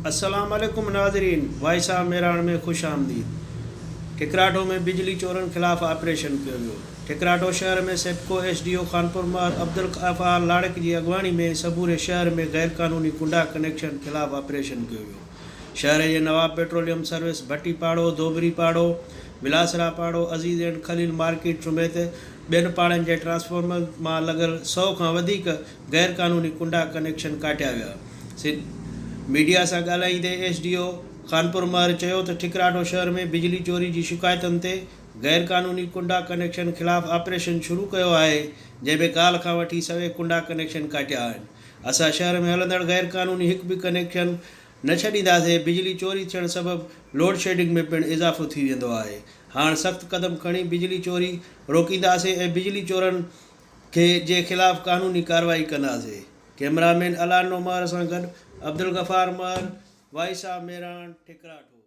السلام عليڪم ناظرين وائس آف مهراڻ ۾ خوش آمديد ٺڪراٺو ۾ بجلي چورن خلاف آپريشن ڪيو ويو ٺڪراٺو شهر ۾ SEPCO S D O Khanpur Mahar Abdul Ghaffar Larik جي اڳواڻي ۾ سبوري شهر ۾ غير قانوني ڪنڊا ڪنيڪشن خلاف آپريشن ڪيو ويو شهر جي نواب پيٽروليم سروس، ڀٽي پاڙو، ڌوٻري پاڙو، ولاسرا پاڙو، عزيز اينڊ خليل مارڪيٽ سميت ٻين پاڙن جي ٽرانسفارمرز مان لڳل سئو کان وڌيڪ غير قانوني ڪنڊا ڪنيڪشن ڪاٽيا ويا. ميڊيا سان ڳالهائيندي S D O Khanpur Mahar چيو ته ٺڪراٺو شهر ۾ بجلي چوري جي شڪايتن تي غير قانوني ڪنڊا ڪنيڪشن خلاف آپريشن شروع ڪيو آهي جنهن ۾ ڪالهه کان وٺي سوين ڪنڊا ڪنيڪشن ڪاٽيا آهن اسان شهر ۾ هلندڙ غير قانوني هڪ به ڪنيڪشن نه ڇڏينداسين، بجلي چوري ٿيڻ سبب لوڊشيڊنگ ۾ پڻ اضافو ٿي ويندو آهي، هاڻ سخت قدم کڻي بجلي چوري روڪينداسين ۽ بجلي چورن کي جي خلاف قانوني ڪارروائي ڪنداسين. ڪئميرا مين الانو مهر سان گڏ عبدالغفار مهر، وائس آف مهراڻ، ٺڪراٺو.